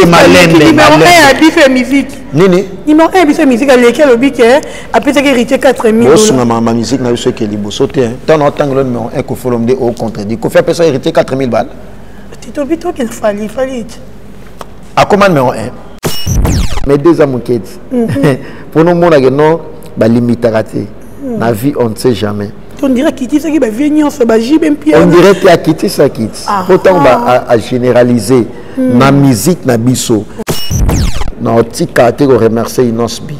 Te malembe numéro 1 ya biso ya musique. Nini? Numéro 1 ya biso ya musique aleki alobi ke apesaki héritier 4000. Osunga ma musique na biso eke liboso te. Ntango otangela numéro 1 Koffi Olomide o contredit. Koffi apesa héritier 4000 balles. Titobi tokende Fally Fally. Akoma numéro 1. Mais deux ans moketi. Mpo nomonake non balimitaka te. Na vie on ne sait jamais. On dirait akitisaki bavie nyonso bajibe mpia. On dirait te akitisa akiti. Po ntango agénéraliser na musique na biso. Na otika te koremercier Innoss'B.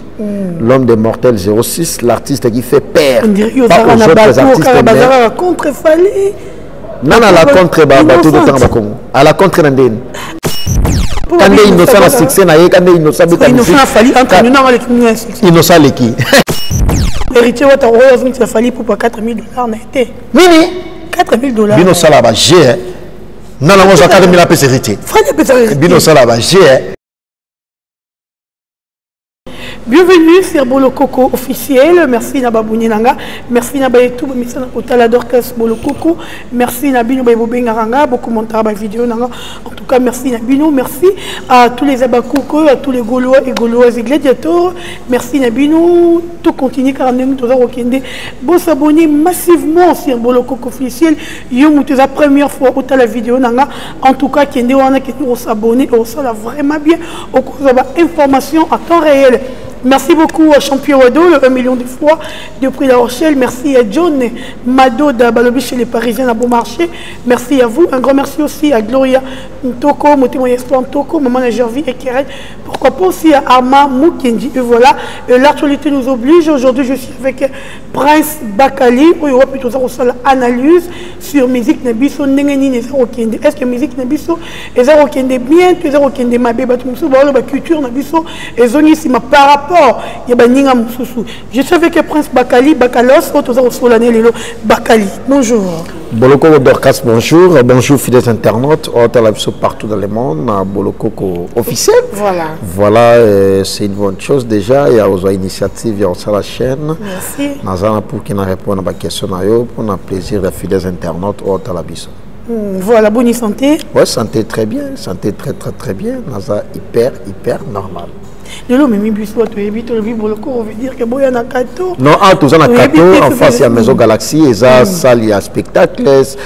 L'homme des mortels 06, l'artiste qui fait peur. On dirait ozalaka na bato kaka bazalaka contre Fally. Nana la contre bato totanga bakongo. À la contre na ndeni. Kande Innocent na succès na ye, kande Innocent beta musique. Innocent Fally entre nous nanga leki nini succès. Innocent leki. Héritier wata oyo azongisa Fally pour 4000 $ na été. Nini? 4000 $. Bino sala ba G. Nana ngo za 4000 apesa héritier. Fally apesa héritier. Bino sala ba G. Bienvenue sur Bolokoko officiel. Merci na babuni nanga. Merci na bayetu bamisa na kotala Dorcas Bolokoko. Merci na bino baye bobenga nga beaucoup commentaire ba vidéo nanga. En tout cas merci na bino. Merci à tous les abakoko, à tous les Gaulois et Gauloises et gladiateurs. Merci na bino. Tout continue car ndenge toza kokende. Bo s'abonner massivement sur Bolokoko officiel. Yo mutu la première fois otala vidéo nanga. En tout cas kende wana kende ko s'abonner et ça vraiment bien. Okozwa ba information à temps réel. Merci beaucoup à Champion Wado, le 1 million de fois depuis La Rochelle. Merci à John Mado d'Abalobi chez les Parisiens à Beaumarchais. Merci à vous. Un grand merci aussi à Gloria Ntoko, Motemo Espoir Ntoko, Maman Gervie et Keren. Pourquoi pas aussi à Arma Mukendi. Et voilà, l'actualité nous oblige. Aujourd'hui, je suis avec Prince Bakali. Oyo wapi toza kosala analyse sur musique na biso ndenge nini eza kokende. Est-ce que musique na biso eza kokende bien to eza kokende mabe? Bato mosusu baoloba culture na biso ezongi nsima par rapport ya baninga mosusu. Je suis avec Prince Bakali, Bakalos, oyo toza kosola ne lelo. Bakali, bonjour. Bolokoko Dorcas, bonjour. Bonjour fidèles internautes, otala biso partout dans le monde, na Bolokoko officiel. Voilà. Voilà, c'est une bonne chose déjà. Il y a aux initiatives, il y a aussi la chaîne. Merci. Nazana pour qu'il réponde à la question, pour un plaisir des fidèles internautes, otala biso. Voilà, bonne santé. Ouais, santé très bien, santé très très très bien. Naza hyper hyper normal. Lelo memi biso toyebi tolobi Boloko veut dire que boya na kato. Non, ah toza na kato en face ya Maison Galaxie, eza salle ya spectacles,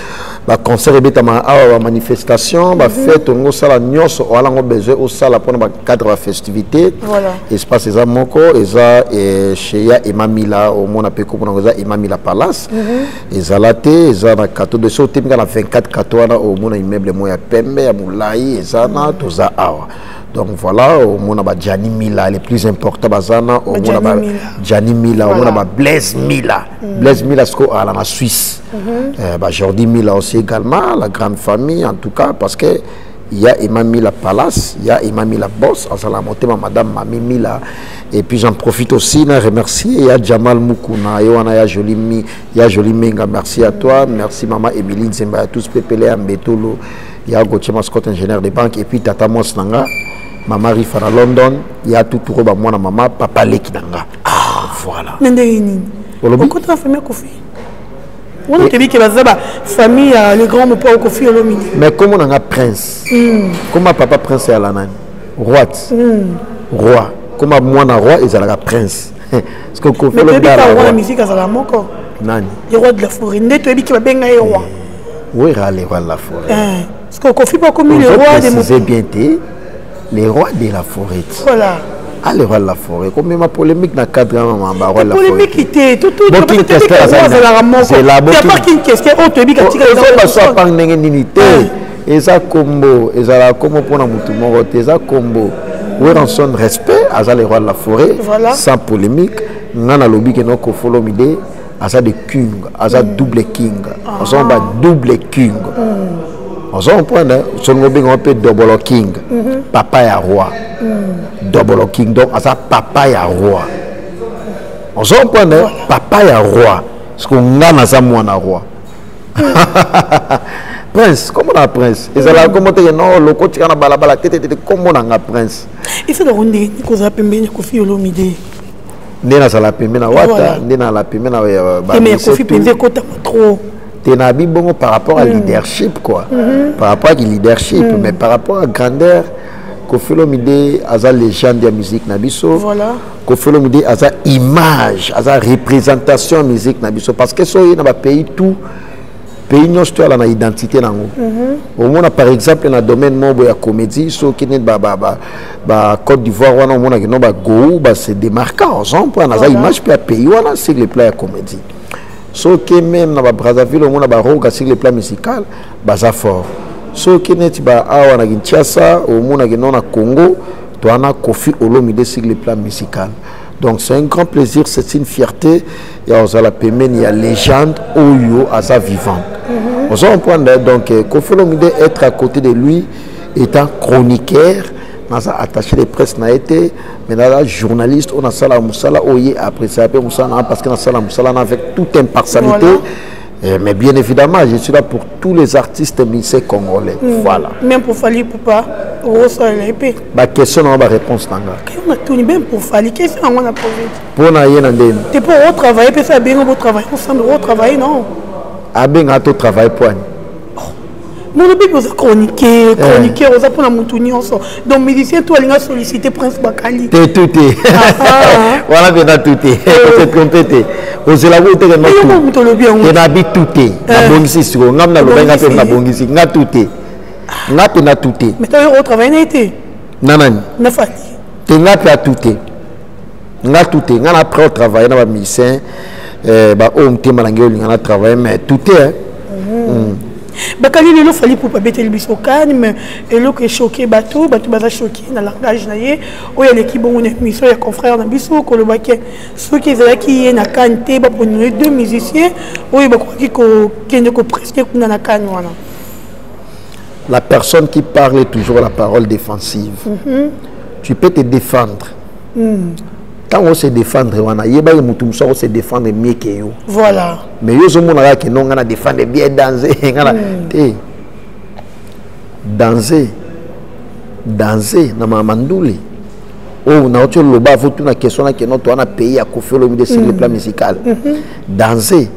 ba concert ebetama awa, ba manifestation, ba fête ongo sala nyonso oala ngo besoin osala mpona ba cadre ya festivité. Voilà. Espace eza moko, eza chez ya Emamila, omona pe komona eza Emamila Palace. Ezala te, eza na kato de so otemika na 24 kato wana omona immeuble moko ya pembe ya molai eza na toza awa. Donc voilà, au moins ba Gianni Mila, les plus importants bazana, au moins ba Gianni Mila, au moins ba Blaise Mila. Blaise Mila ce à la Suisse. Ba Jordi Mila aussi également, la grande famille en tout cas parce que il y a Emma Mila Palace, il y a Emma Mila Boss, azala monté ma madame Mami Mila. Et puis j'en profite aussi na remercier, il y a Jamal Mukuna, et wana ya Jolie Mi, il y a Jolie Menga, merci à toi, merci maman Emeline Zemba, à tous Pepele Ambetolo. Il y a Gauthier Mascotte, ingénieur de banque, et puis Tata Mos Nanga, Maman Rifa à London, il y a tout pour moi, maman, papa Leki Nanga. Ah, voilà. Nende nini? Olobi? Okota la famille Koffi. On a dit que la famille, le grand mot Koffi Olomide. Mais comment on a prince? Comment papa prince est à la nani? Roi. Roi. Comment moi na roi, ils ont la prince. Parce que Koffi Mais Olomide tu as a roi, roi. la musique, ça la moko. Nani? Le roi de la forêt. Nde tu as dit qu'il va bien gagner roi. Oui, le roi de la forêt. Parce que Koffi pas comme le On roi des préciser bien te, le roi de la forêt. Voilà. Ah, le roi de la forêt. Comme ma polémique dans cadre ma roi de la forêt. Polémique était tout tout. Bon, King Kester, c'est la Il y a pas King Kester, oh tu es bien Oh, oh, ça pas ndenge nini te. Eza kombo, eza la kombo pona mutu moko te, eza kombo. Werrason respect, aza le roi de la forêt, Voilà. sans polémique. Nga na lobi ke no Koffi Olomide, aza de king, aza double king. Aza ba double king. Ozo comprendre, songo benga pe double king. Papa ya roi. Double king donc aza papa ya roi. Ozo comprendre, papa ya roi. Parce que nga naza mwana roi. Prince, comment on a prince? Ils allaient comment te non loko tika na balabala tete tete comment on a prince? Il faut donc ndenge kozala pembeni ya Koffi Olomide. Nde nazala pembeni na Wata, Voilà. nde nazala pembeni na ba Te mais Messi Koffi tout. mpenza ekotama trop. Te na bi bongo par rapport à leadership quoi. Par rapport à leadership, mais par rapport à grandeur. Koffi Olomide aza légende ya musique na biso. Voilà. Koffi Olomide aza image, aza représentation ya musique na biso parce que soki na ba pays tout pays nyonso toyala na identité nango. Omona par exemple na domaine moko boye ya comédie, soki neti ba Côte d'Ivoire wana, omonaki no bagou base démarquant ozomprendre, aza image mpe ya pays wana sur le plan ya comédie. Soki même na baBrazzaville, omona baroga sur le plan musical baza fort. Soki neti ba awa na Kinshasa, omonaki no na Congo towana Koffi Olomide sur le plan musical. Donc c'est un grand plaisir, c'est une fierté ya kozala pembeni ya légende oyo aza vivante, ozo comprendre. Donc Koffi Olomide, être à côté de lui étant chroniqueur, naza attaché de presse na ye te, mais naza journaliste oyo nasala mosala oyo ye apprécie mpe mosala na, parce que nasala mosala na avec toute impartialité. Voilà. Mais bien évidemment, je suis là pour tous les artistes musiciens congolais. Voilà. Même pour Fally Ipupa, okosalela ye mpe? Baquestion na nga, baréponse na nga. Natuni même pour Fally, question yango na pose. Mpo na ye na ndeni? Te, mpo otravaille mpe so abengi botravaille ensemble, otravaille non? Abengaka to travaille poani? Molobi oza chroniqueur, chroniqueur oza mpona motu nyonso, donc musicien to alinga solliciter Prince Bakali. Te, tu te wana mpena tu te, se trompe te, ozela ko teke. Yo moto olobi yango. Te, nabi tu te, nabongisi sikoyo ngam nalobai nga mpe nabongisi nga tu te, nga mpe na tu te. Mais to otravaille na ye te? Na nani? Na Fally. Te, nga mpe atu te, nga tu te. Nga na après otravaille na bamusicien baoyo motema na ngai olinga na travaille, mais tu te, hein. Bakali, lelo Fally Ipupa abeteli biso kane, mais eloko echoquer bato, bato baza choqué na langage na ye oyo aleki bongo na émission ya confrère na biso, kolobaki soki ezalaki ye na kane te, baponi ye deux musiciens oyo bakokaki kokende koprester kuna na kane wana. La personne qui parle est toujours la parole défensive. Tu peux te défendre. Ntango ose défendre wana, yebaki motu mosu akose défendre mieux que yo. Mais yo ozomona kaka keno nga na défendre bien danger, nga na te danger, danger na mama ndule oyo nauti oloba. Avo tuna question na keno toa na pays ya Koffi Olomide sur le plan musical, danger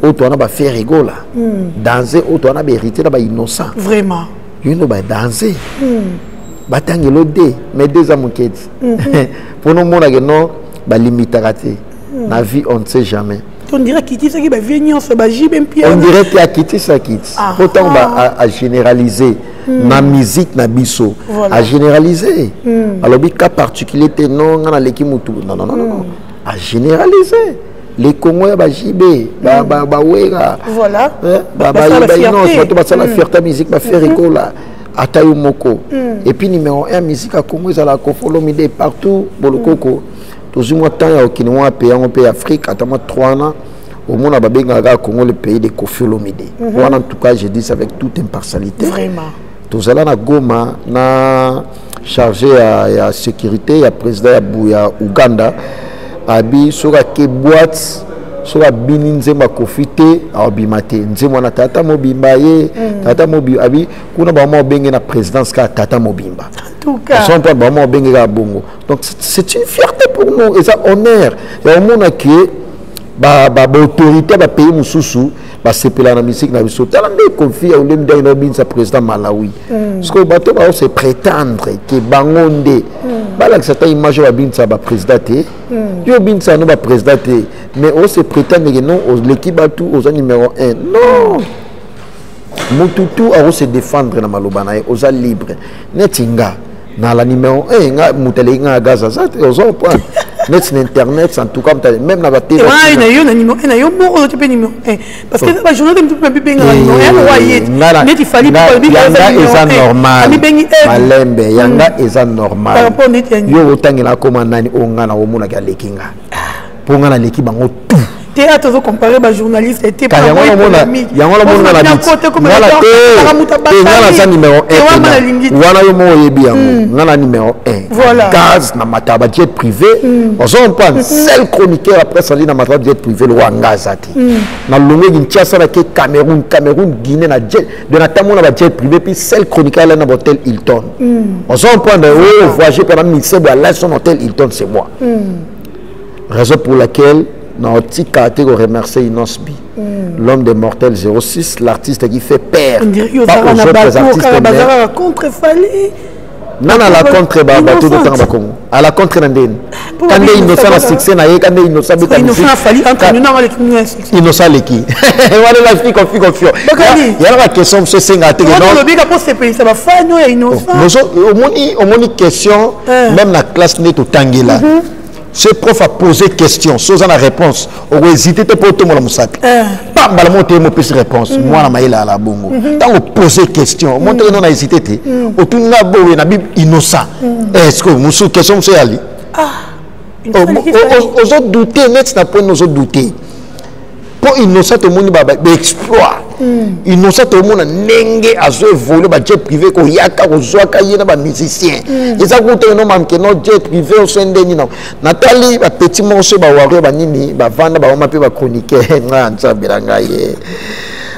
oyo toa na baFerre Gola, danger oyo toa na baHéritier na baInnocent. Yo ndo badanger batangelo de, mais de eza moke ti mpona omonake no balimitaka te na vie, on ne sait jamais. On dirait akitisaki bavie nyonso, baJB. On dirait te akitisi, akiti po ntango agénéraliser na musique na biso, agénéraliser, alobi cas particulier te, non, nga naleki mutu, non, non, non, non, agénéraliser les Congo ya baJB, baWerra, bato basala fierté musique, baFerre Gola, ata yo moko. Et puis numéro 1 musique ya Congo ezalaka Koffi Olomide partout. Bolokoko tozwi mwa temps ya kokende mwa pays yango mpe Afrique, ata mwa 3 ans, omona babengaka kaka Congo le pays de Koffi Olomide wana. En tout cas, je dis ça avec toute impartialité. Tozala na Goma na chargé ya sécurité ya président ya Uganda. Abi soki ake boîte, soki abini nzembo aKoffi te, aobima te. Nzembo wana tata mobimba ye, tata mobimba. Abi kuna bama obenge na présidence kaka tata mobimba, mpo bama obenge kaka bongo. Donc c'est une fierté pour nous, eza honneur ya omona ke baautorité ya bapays mosusu basepela na musique na biso. Tala nde Koffi ya olemi ndenge naobinisa président Malawi. Parce que bato bao se prétendre ke bango nde balakisa ata image oyo babinisa baprésident te. Yo obinisa no baprésident te, mais ose prétendre ke non, oleki bato, oza numéro 1. Non, motu tu akose défendre na maloba na ye, oza libre. Neti nga na la numéro 1, nga moto aleki nga na gaz aza te, oza point neti na internet en tout cas, même na batv. Na yo na numéro 1 na yo moko, ozo mpe numéro 1, parce que bajournal motu mpe bibengaka numéro 1 oyo aye neti Fally. Yanga eza normal, malembe, yanga eza normal. Yo otangela akoma nani oyo nga na omonaki aleki nga, mpo nga naleki bango tout. Te, ata ozocompare bajournaliste te. Yango namona nga naza numéro 1 wana, yo moko oyebi yango, nga na numéro 1 gaz na mata bajet privé, ozo comprendre. Seul chroniqueur après sali na mata jet privé lokwa nga aza te. Nalongwe Kinshasa, nake Cameroun, Cameroun Guinée na jet de, natamona bajet privé, puis seul chroniqueur ala na bahotel Hilton, ozo comprendre. Oyo voyager mpe na ministère boye alai son hôtel Hilton, c'est moi. Raison pour laquelle naotika te koremercier Innoss'B, l'homme des mortels 06, l'artiste qui fait peur. Pas aux autres artistes, mais contre Fally. Nana la contre bato totanga bakongo ala contre na ndeni kande Innocent na succès na ye, kande Innocent beta. Innocent aleki wana la fiko fiko fio yala ba question mosusu esengaka te. Omoni, omoni question même na classe nde totangela, ce prof a posé question, so oza na réponse, okohésite te mpo otombola mosapi pa mbala moko te, mopesi réponse. Mwana mayele ala bongo. Ntango opose question, omoni teke no na hésite te, otuni nga boye na bi Innocent. Est ce que mosusu, question mosusu eyali ozodute neti na poine, ozodute mpo Innocent, tomoni baexploit Innocent, tomona ndenge azoévolue, bajet privé koyaka kozwaka ye na bamusicien. Eza kuta eno mamke no jet privé oso ndeni na natali bapetit moko so bawario banini bavanda bamama mpe bachroniqueur. Nga nzambela ngai ye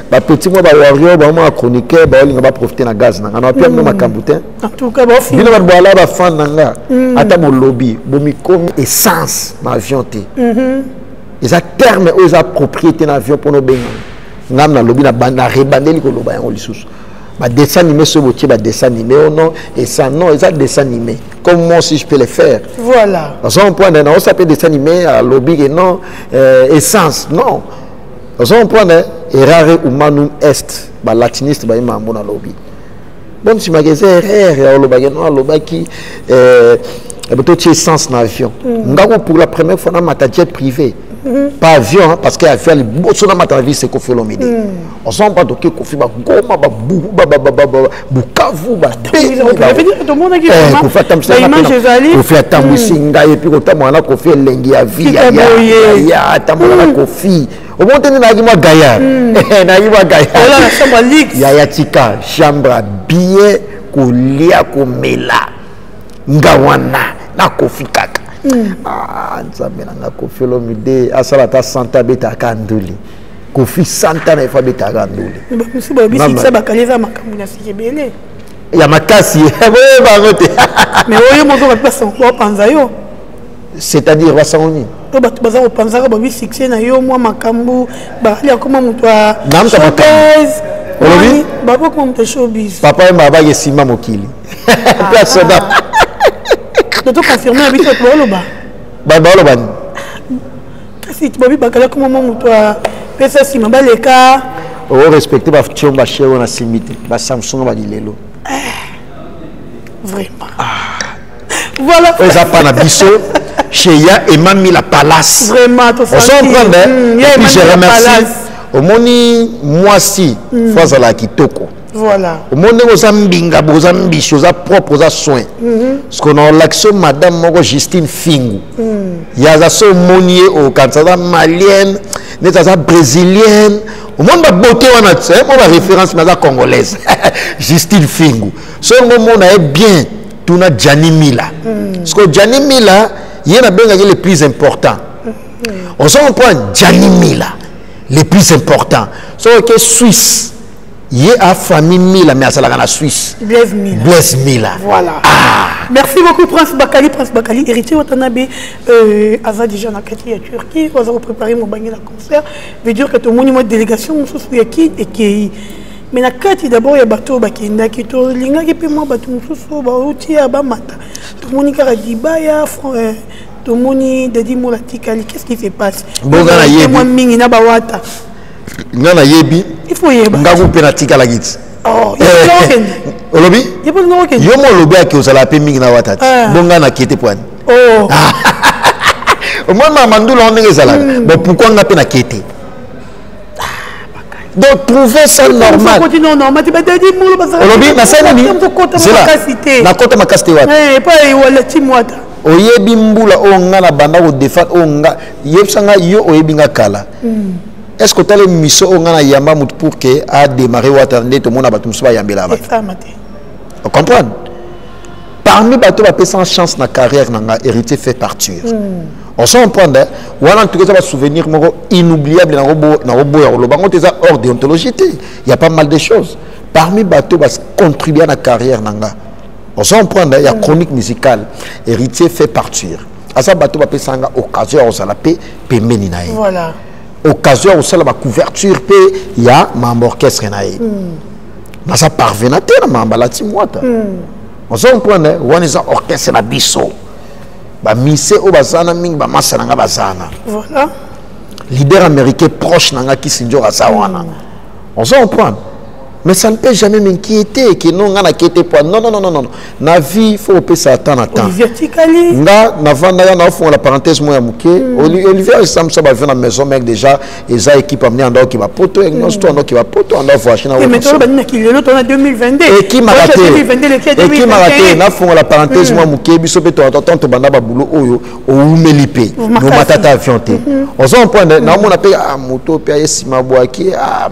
bapetit moko bawario bamama bachroniqueur baolinga baprofite na gaz na nga na bapia bino makambo te. Bino bato boala bafan na nga, ata bolobi bomikomi essence na avion te, eza terme oyo eza propriété na avion mpona obengana. Ngam nalobi na rebandeli koloba yango lisusu, badessin animé soki botie badessin animé o non esa non, eza dessin animé comme moi aussi je peux le faire. Voilà. Ozo comprendre, na osa mpe dessin animé alobi ke non, essence non. Ozo comprendre, errare humanum est, balatiniste bayema yango. Nalobi bon, nsimaka eza erreur ya olobaki non, alobaki totie essence na avion. Ngako pour la première fois namata jet privé, pas avion, hein, parce que avion liboso namata na vie c'est Koffi Olomide. Ozomba toke Koffi bagoma babuhu Bukavu. Kofi atambwisi ngai et puis kotambola na Koffi elengi ya vie ya atambola na Koffi. Omoni te nde nayaki mwa gaillard, nayaki mwa gaillard. Yaya tika chambre bien, kolia komela nga wana na Koffi kaka. Ah, Nzambe na nga, Koffi Olomide asala ata santa abetaka nduli. Koffi santa na efo abetaka nduli. Mosusu balobi bakali eza makambo na sika ebele. Ya makasi boyeba yango te. Mais oyo mozo bato bapanza yo. C'est-à-dire basango nini? To bato baza kopanzaka, babi succès na yo mwa makambo bakali akoma moto ya showbiz. Olobi? Bakokoma moto ya showbiz. Papa ye babaki esimba mokili place na to confirme na biso bato baoloba. Baoloba nini? Kasi babi bakali akoma mwa moto apesa nsima baleka. Orespecte batio bachere oyo nasimbi te, baSamsung balilelo. Vraiment, voilà. Oyo eza pa na biso chez ya Emamila Palace. Vraiment. Ozocomprendre. Et puis je remercie, omoni mwasi fo azala kitoko. Voilà. Omoni ndenge oza mbinga, oza mbisi, oza propre, oza soin, parce que na olakisi madame moko Justine Fingu ye aza so, omoni ye okanisa aza malienne neti aza brésilienne. Omoni babeauté wana mo baréférence, mais aza congolaise. Justine Fingu, so yango omona ye bien, tuna Jani Mila, parce que Jani Mila ye nabengaki le plus important. Ozo comprendre, Jani Mila le plus important. So oke Suisse, ye a famille Mila, mais azalaka na Suisse. Blaise Mila. Blaise Mila. Voilà. Ah. Merci beaucoup Prince Bakali. Prince Bakali, Héritier Watanabe aza déjà na kati ya Turquie, aza kopréparer mobangi na concert. Veut dire que tomoni mwa délégation mosusu ya ki ekei, mais na kati d'abord ya bato oyo bakendaki, tolingaki mpe mwa bato mosusu oyo bauti ya bamata. Tomoni kaka Dibaya, tomoni Dadi Mola tikali. Qu'est-ce qui se passe? Bonga nayebi. Mwa mingi na bawata. Nga nayebi. Il faut yeba. Ngaku mpe natikalaki ti. Oh. Olobi yo mo olobi ake ozala mpe mingi na wata ti bonga na kete pwani. Oh. Omoni mama ndula ngo ndenge ezalaka. Bon, pourquoi nga mpe na kete? Donc trouver ça normal. Olobi nasali nini? Nakota makasi te wapi? Oyebi mbula oyo nga na banda kodefendre oyo nga yebisa nga yo oyebi nga kala. Est ce que otala émission oyo nga na yamba motu pour que adémarre wata nde tomona bato mosusu bayambela bato? Ocomprendre, parmi bato bapesanga chance na carrière na nga, Héritier fait partir. On s'en comprendre wana. En tout cas eza basouvenir moko inoubliable nakoboya koloba yango te, eza hors déontologie te. Il y a pas mal de choses parmi bato bacontribua na carrière na nga, on s'en comprendre, ya chronique musicale, Héritier fait partir. Aza bato bapesanga occasion ya kozala mpe pembeni na ye, occasion ya kosala bacouverture mpe ya mambo orchestre na ye. Naza parvena te na mambo alati mwata. Ozo comprendre? Wana eza orchestre na biso, bamise oyo baza na mingi, bamasa na nga baza na. Voilà. Leader américain proche na nga, Kisinjor, aza wana. Ozo comprendre? Mais ça ne peut jamais m'inquiéter que non, nga nakete po non, non, non, non, non. Na vie, faut opesa temps na temps. Olivier Tikali. Nga navandaka, naofungola parenthèse moko ya moke. Olivier esamisa bavie na maison mec déjà, eza équipe amni andoki bapoto nyonso to andoki bapoto ando voyage na. Mais toloba nini kilelo tona 2022? Ekimaka te. 2022 leki ya Ekimaka te. 2021. Nafungola parenthèse mwa moke. Biso mpe totanto tobanda babulo oyo, owumeli mpe nomatata avion te. Ozo comprendre? Naomona mpe moto mpe aye nsima bwaki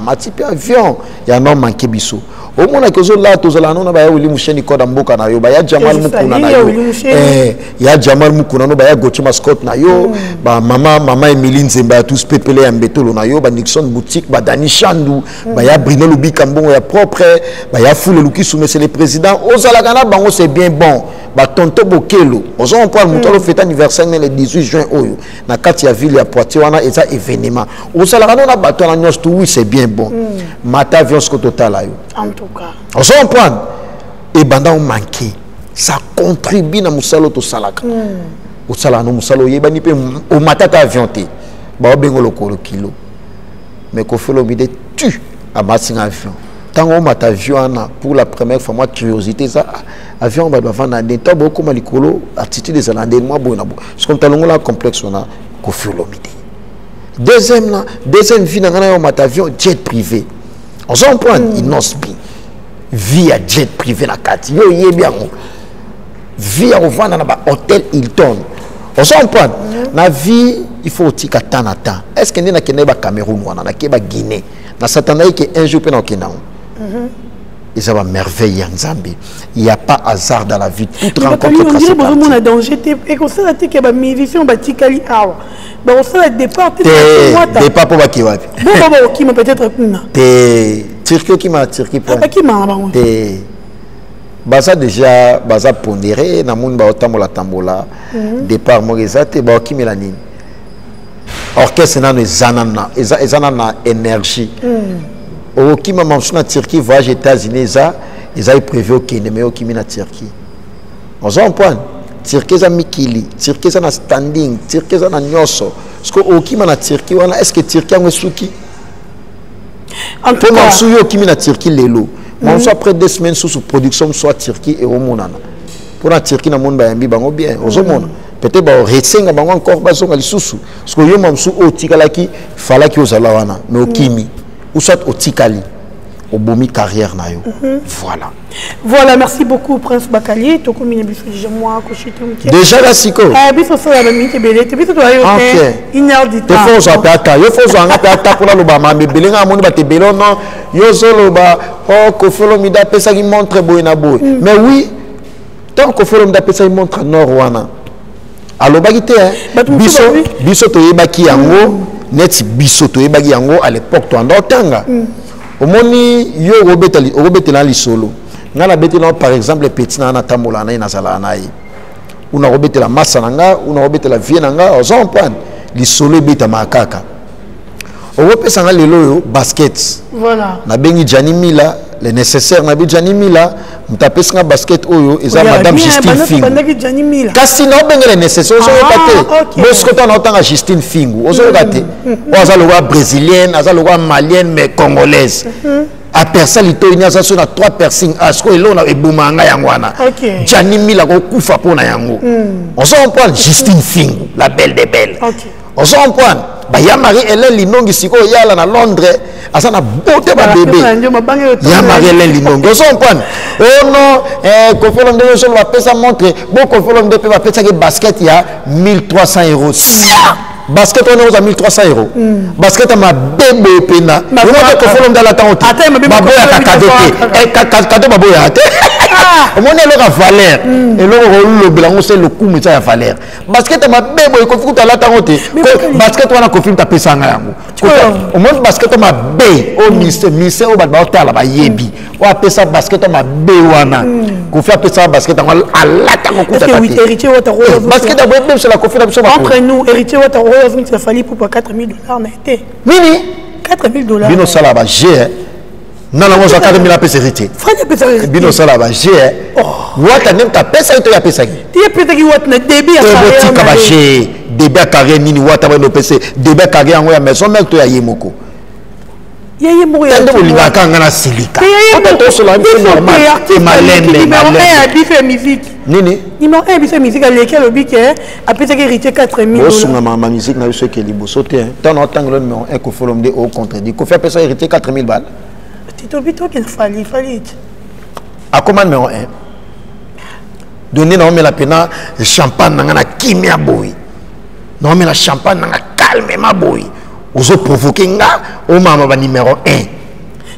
mati mpe avion ya no manke. Biso omonaki ozolala, tozala no na baya Wili Musheni, koda mboka na yo, baya Jamal Mukuna na ya yo. Willy Musheni. Ya Jamal Mukuna no, baya Gautier Mascotte na yo, bamama mama Emily Nzemba ya tous pepele ya mbetolo na yo, banixon boutique, badani Shandu, baya Brino Lubika, mbongo ya propre, baya Fule Lukisu, monsieur le président, ozalaka na bango, c'est bien bon. Batonto Bokelo, ozo comprendre? Moto alofeta anniversaire ne le 18 juin oyo na kati ya ville ya Poitiers, wana eza événement. Ozalaka no na bato wana nyonso tu. Oui, c'est bien bon. Mata avion siko, totala yo. En tout cas. Ozo comprendre? Ebanda omanke, ça contribue na mosala oyo tosalaka. Osalaka no mosala oyebani mpe omataka avion te, baobenga lokolo kilo. Mais Kofi Olomide tu amatinga avion. Ntango omata avion wana pour la première fois, mwa curiosité eza: ah, avion bato bavanda nde, ntango bokóma likolo, attitude ezala nde mwa boye na boye. Soki moto alongola complexe wana, Kofi Olomide. Deuxième, na deuxième vie na ngai na yo, omata avion jet privé. Ozo comprendre? Innoss'B, vie ya jet privé na kati, yo oyebi yango, vie ya kovanda na bahotel Hilton. Ozo comprendre? Na vie, il faut otika temps na temps. Est ce que nde nakendaki bacameroun wana, nake baguinée, nasatandaki ke un jour mpe na okende yango? Eza bamerveille ya Nzambe. Il y a pas hasard dans la vie, toute rencontre. On dirait bozomona danger te ekosala te ke bamusicien batikali awa bakosala départ te? Te, départ mpo bake wapi? Bongo bakokima peut-être kuna. Te, Turquie, okima na Turquie po Bakimaka bango. Te, baza déjà, baza pondéré. Namoni baotambola tambola. Départ moko eza te. Baokimela nini? Orchestre nano eza nano eza nano na énergie. Okokima mosusu na Turquie, voyage États-Unis eza prévu okende, mais okimi na Turquie. Oza comprendre? Turquie eza mikili, Turquie eza na standing, Turquie eza na nyonso. Parce que okima na Turquie wana, est ce que Turquie yango esuki? En tout mpo cas, mosusu yo okimi na Turquie lelo, mosusu après 2 semaines susu production mosusu ya Turquie eomonana. Mpona Turquie, namoni bayambi bango bien. Ozomona, peut-être baresenga bango encore bazonga lisusu. Parce que yo mosusu oyo otikalaki, falaki ozala wana, mais okimi ou soit otikali, obomi carrière na yo. Voilà. Voilà, merci beaucoup Prince Bakali. Tokomi na biso déjà moi koshita moke. Déjà la sikoyo? Eh, biso sala ba minute ebele te, biso toza yo te une heure du Te temps. Fo ozwa mpe ata yo, fo ozwanga mpe ata mpona loba mambe ebele. Nga amoni bato ebele ono yo ozoloba o Kofi Olomide apesaki montre boye na boye. Mais oui, ntango Kofi Olomide apesaki montre nord wana, alobaki te, hein. Bato mosusu Biso babi- biso toyebaki yango neti biso toyebaki yango à l'époque toanda otanga. Omoni, yo okobetela lisolo, ngai nabetela par exemple petit na nga, natambola na ye, nazalaka na ye, una kobetela masa na nga, una kobetela vie na nga. Oza comprendre? Lisolo ebetamaka kaka. Okopesa nga lelo oyo basket. Voilà. Nabengi Jani Mila, le nécessaire. Nabi Jani Mila, moto apesi nga basket oyo eza Oyaka madame bien, Justine banda Fingu. tobandaki Gianni Mila. Kasi naobengela nécessaire, ozoyoka Ah, te? ok. Bosiko ntango naotanga Justine Fingu, ozoyoka te? Oyo aza lokola brésilienne, aza lokola malienne, mais congolaise. Apersa litoi ni aza so na trois piercing. Ah, sikoyo eloko na ebomaka ngai yango wana. Jani Mila kokufa mpo na yango. Ozo comprendre? Justine Fingu, la belle de belle. Ozo comprendre? Baya Marie Hélène Linongi sikoyo yala na Londres, aza na beauté babebe. Ndio mabange oyo. Ya Marie Hélène Linongi, ozo comprendre? Oh non, Kofi Olomide nyonso bapesa montre bo. Kofi Olomide mpe bapesaki basket ya 1300 euros. Sia basket wana oza 1300 euros, basket ya mabe boye mpena. Mabe. Kofi Olomide alata ngo te. Ata ya mabe. Baboyaka Kofi kado Olomide te. Kado baboyaka te. Omoni, eloko ya valeur, eloko kolobela yango se lokumu eza ya valeur. Basket ya mabe boye, Kofi kuta alata yango te. Mais Basket wana, Kofi mutu apesanga yango. Omoni, basket oyo mabe oyo, mise mise oyo bato baotala bayebi oyo apesa basket oyo mabe wana. Kofi apesaka basket yango, alatango Est-ce que oui, kuta te. Héritier Wata Royo Basket ya boye ebebisela Kofi na biso makolo. Entre nous, Héritier Wata Royo azongisa Fally pour 4000 dollars na été. Nini? 4000 dollars. Bino osala baje. Nana ngo ozwa 4000 apesa Héritier. Fally apesaka Héritier. Bino osala ba jeu. Wata nde moto apesaki to ye apesaki? Ye apesaki Wata na début ya carrière. Botika ba jeu. Début ya carrière nini Wata bando opesa début ya carrière yango ya maison mère to ya ye moko? Ya ye moko. Ya nde bolingaka nga na silika. Ota tosola biso normal. E malembe malembe. Ya biso ya musique. Nini? Numéro 1 biso ya musique aleki alobi ke apesaki Héritier 4000. Bosunga ma musique na biso eke liboso te. Ntango otangela numéro 1 Koffi Olomide o contredit. Koffi apesaki Héritier 4000 balles. Titobi tokende Fally Fally. Akoma numéro 1. Donné na omela pena champagne na nga na kimia boye. Na omela champagne na nga calmement boye. Ozo provoquer nga omama ba numéro 1.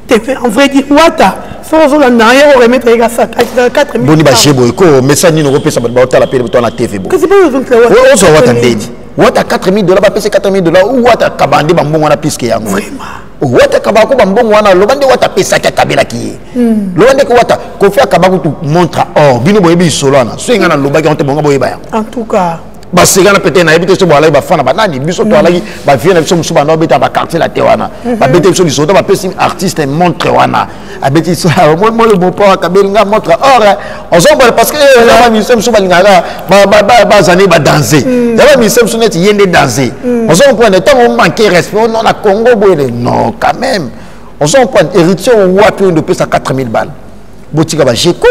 Te en vrai dit Wata soki ozolanda ye oremettre ye kaka 4000. Boni ba jeu boye ko message nini okopesa bato baotala mpe to na TV boye. Kasi boyo ozongisa Wata. Ozwa Wata ndeni. Wata $4000 bapesi $4000 ou Wata akaba nde bambongo wana puisque yango. Vraiment. Wata akabaka ko bambongo wana loba nde Wata apesaki akabelaki ye. Loba nde ko Wata Koffi akaba kutu montre or bino boyebi lisolo wana. Soki nga nalobaki yango te bongo boyeba yango. En tout cas. Baseka na peut-être nayebi te so boalaki bafana banani biso toalaki bavie na biso mosusu banda obeta baquartier la te wana babeti biso lisolo to bapesi artiste montre wana abeti biso mole mopo akabeli nga montre or ozombola parce que eza bamusicien mosusu balingaka bazane badanse ya bamusicien mosusu neti ye nde danse ozomprendre ntango omanke respect non na Congo boye non quand même ozomprendre Héritier wapi oyo nde opesa 4000 balles botika bajeko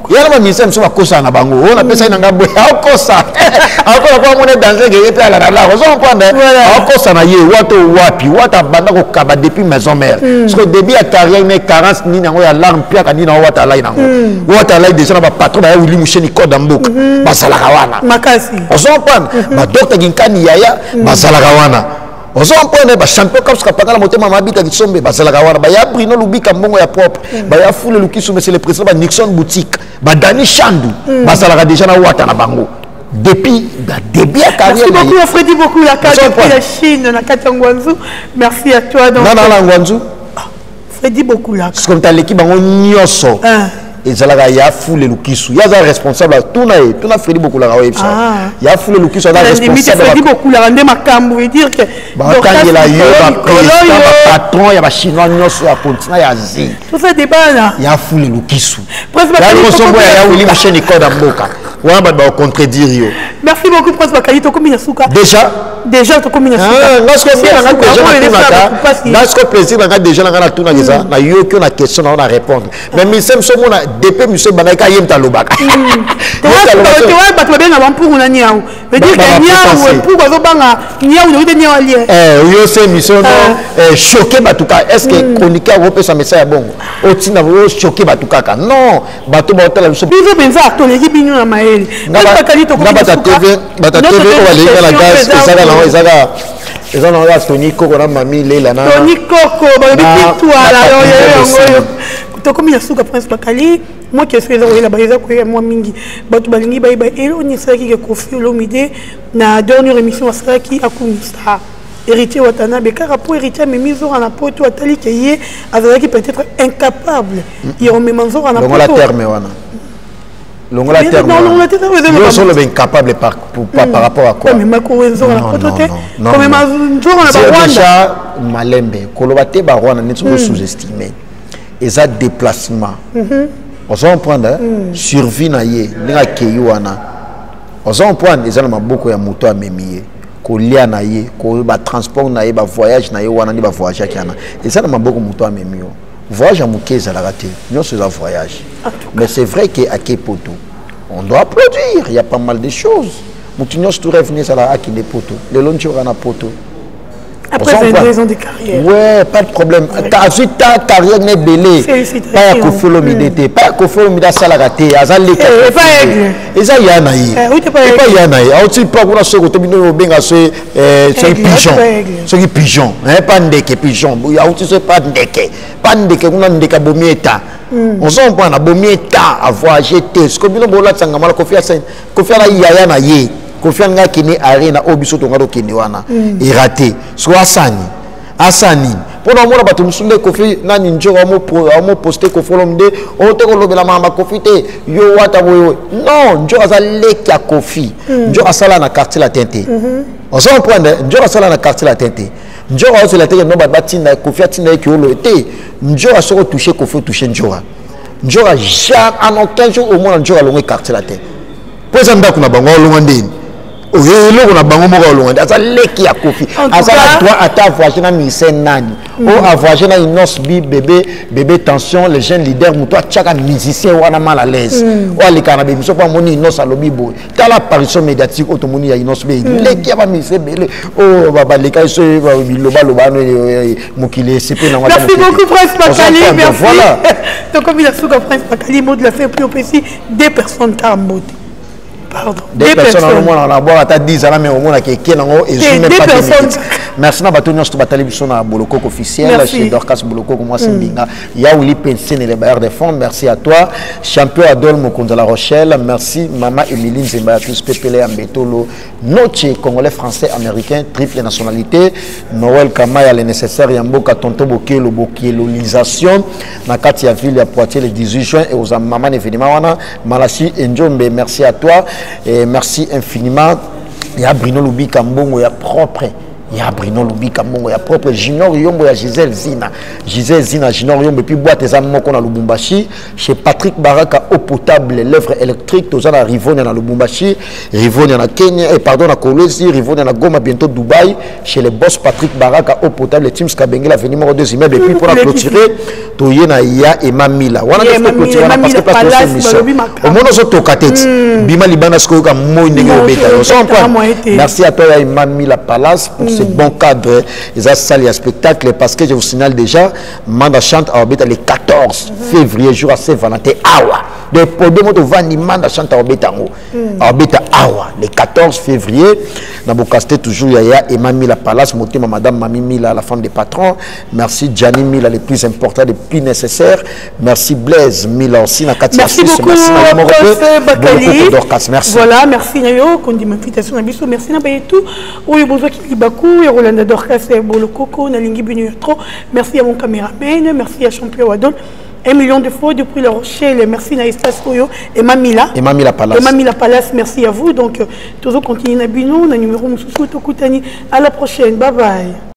yana baministère mosusu bakosana na bango oyo napesaki na nga boye akosa akosa po amona danger ke ye mpe alala lako ozo comprendre akosa na ye wata wapi wata abanda kokaba depuis maison mère parce que début ya carrière ne 40 nini yango ya larme piaka nini yango wata alai nango wata alai déjà na bapatron baya Willy Musheni code ya mboka bazalaka wana ozo comprendre badocteur Ginkani yaya bazalaka wana ozo comprendre bachampion kapsuka pakala motema mabita kisombe bazalaka wana baya Bruno Lubika mbongo ya propre baya Fule Lukisu monsieur le président ba Nixon boutique badani Chandu bazalaka déjà na wata na bango depuis le début ya carrière. Merci beaucoup Freddy beaucoup la carte depuis la Chine na kati ya Guangzhou. Merci à toi donc. Non non Guangzhou. Freddy beaucoup la. C'est comme taleki bango nyonso. Ezalaka ya Fule Lukisu ya aza responsable tuna ye tuna Fredi Bokulaka oyebisa ya Fule Lukisu aza responsable. Fredi Bokulaka nde makambo veut dire que bakangela yo baprésident bapatron ya bachinois nyonso ya continent ya Asie. Tout ça débat là. Ya Fule Lukisu ya moya ya Willy Musheni code ya mboka wana bato bakocontredire yo. Merci beaucoup Prince Bakali tokomi na suka. Déjà déjà tokomi na suka. Nga siko plaisir na nga déjà na nga natunaka eza nayoki yo na question na yo na répondre mais mise moso omona depuis miso ebandaki aye moto alobaka. Bato babenga bampuku na niau veut dire que niau mpuku azobanga niau noki te niau alie. Yo se émission no choqué bato kaka est ce que chroniqueur okopesa message ya bongo otinda ochoqué bato kaka non bato baotala biso. Biso mpenza toleki bino na mayele. Nga bata TV bata TV oyo balinga na gaz ezaka nango ezaka eza nango kaka Tony Koko na Mami Lela na Tony Koko balobi pitwala yango oyo tokomi na suka. Prince Bakali mwa question eza koyela eza koyela mwa mingi bato balingi bayeba eloni esalaki ke Koffi Olomide na dernière émission asalaki akumisa Héritier Watanabe kaka mpo Héritier amemi Nzora na poto atali ke ye azalaki peut-être incapable ya komema Nzora na poto. Terme wana longola terme yo ozoloba incapable par, par rapport à quoi? Komema Nzora na poto te komema Nzora na Barwanda. Déjà malembe koloba te Barwanda neti sous-estimer eza déplacement ozo comprendre survie na ye ndenge akei wana ozo comprendre eza na maboko ya moto amemi ye kolia na ye batransport na ye bavoyage na ye wana nde bavoyageaki wana eza na maboko moto amemi yo voyage ya moke ezalaka te nyonso eza voyage. Mais c'est vrai que ake poto on doit applaudir, il y a pas mal de choses moto nyonso tu rêve ezalaka akende poto lelo nti oka na poto. Après 22 ans de carrière. Ouais, pas de problème. Azwi ta carrière na ebele. Pa ya Koffi Olomide te. Pa ya Koffi Olomide asalaka te. Aza leka. Eza ya na ye. Epa ya na ye. Auti pa kuna soki kote bino obenga so soki pigeon. Soki pigeon. Pa ndeke pigeon. Auti so pa ndeke. Pa ndeke kuna ndeke abomi eta. Ozo comprendre abomi eta a voyager te. Soki bino bolatisa mala Koffi asani. Koffi ala yaya na ye. Koffi anga akende arena oyo biso tonga tokende wana erate so asani asani mpona omona bato mosusu nde Koffi nani Nzora amoposte Koffi Olomide oyo te kolobela makambo Koffi te yo wata boye non Nzora aza leki ya Koffi. Nzora asala na Quartier Latin te ozo comprendre Nzora asala na Quartier Latin te. Njora ozela te no batinda Kofi, atinda ye kiolo te. Njora soki otouche Kofi, otouche Njora. Njora jamais, en aucun jour omona Njora alongwe Quartier Latin, mpo eza ndako na bango. Alongwa ndeni? Oyo eloko na bango moko, alongwa nde. Aza leki ya Kofi, aza na droit ata avoyage na ministère nani oyo avoyage na Innoss'B. Bébé, bébé, tension, le jeune leader, moto atiaka musicien wana mal à l'aise, oyo alekaka na bémission mpo amoni Innoss alobi boye. Tala apparition médiatique oyo tomoni ya Innoss'B, leki ya bamusicien ebele oyo baleka so bilobaloba wana, mokili esepe nango. Merci beaucoup, Prince Bakali, merci. Voilà. Tokomi na suka. Prince Bakali, mot de la fin, puis opesi deux personnes kaka mbote. Pardon. Deux personnes, omona na bwaka ata 10 ala, mais omonaka eke nango ezwi même pas 2 minutes. Merci na bato nyonso to batali biso na Bolokoko officiel, chez Dorcas Bolokoko, mwasi mbinga ya Willy Pensene, le bailleur des fonds. Merci à toi, champion Adol Mokonzi La Rochelle. Merci mama Émilie Nzemba ya tous, pepele ya Mbetolo Noche, congolais, français, américain, triple nationalité. Noël Kamaya, le nécessaire ya mboka. Tonto Bokelo, bokelolisation na kati ya ville ya Poitiers le 18 juin et aux mama événement wana. Malachi Njombe, merci à toi et merci infiniment. Ya Bruno Lubika, mbongo ya propre, ya Bruno Lubika, mbongo ya propre. Junior Yombo ya Gisèle Zina, Gisèle Zina, Junior Yombo. Et puis boîte eza moko na Lubumbashi, chez Patrick Baraka, eau potable, l'œuvre électrique. Toza na Rivonia na Lubumbashi, Rivonia na Kenya et pardon, na Kolwezi, Rivonia na Goma, bientôt Dubaï, chez les boss Patrick Baraka, eau potable, Teams Kabengela, avenue numéro 2 immeuble. Et puis pour la clôturer, toye na ya Emma Mila wana, clôturer wana, parce que place émission omona ozotoka te ti bima libanda, sikoyo oyoka moi ndenge obeta yo. Merci à toi, ya Emma Mila Palace, pour ce bon cadre. Eza salle ya spectacle, parce que je vous signale déjà, Manda Chante aobeta le 14 février, jour à Saint Valentin, awa. Donc podo moto ovandi, Manda Chante aobeta yango, aobeta awa le 14 février na bokaste. Toujours yaya Emma Mila Palace, motema madame Mami Mila, la femme des patrons. Merci Gianni Mila, le plus important, le plus nécessaire. Merci Blaise Mila aussi na kati. Merci beaucoup, Bakali. Dorcas, merci. Voilà, merci na yo kondima invitation na biso. Merci na bayetu oyo bozwaki libaku ya Rolanda Dorcas Bolokoko. Nalingi bino ya trop. Merci à mon caméraman, merci à champion Wadol, 1 million de fois depuis La Rochelle. Merci na espace oyo, Emma Mila. Emma Mila Palace. Emma Mila Palace, merci à vous. Donc, toujours continuer na bino, na numéro mosusu tokutani. À la prochaine. Bye bye.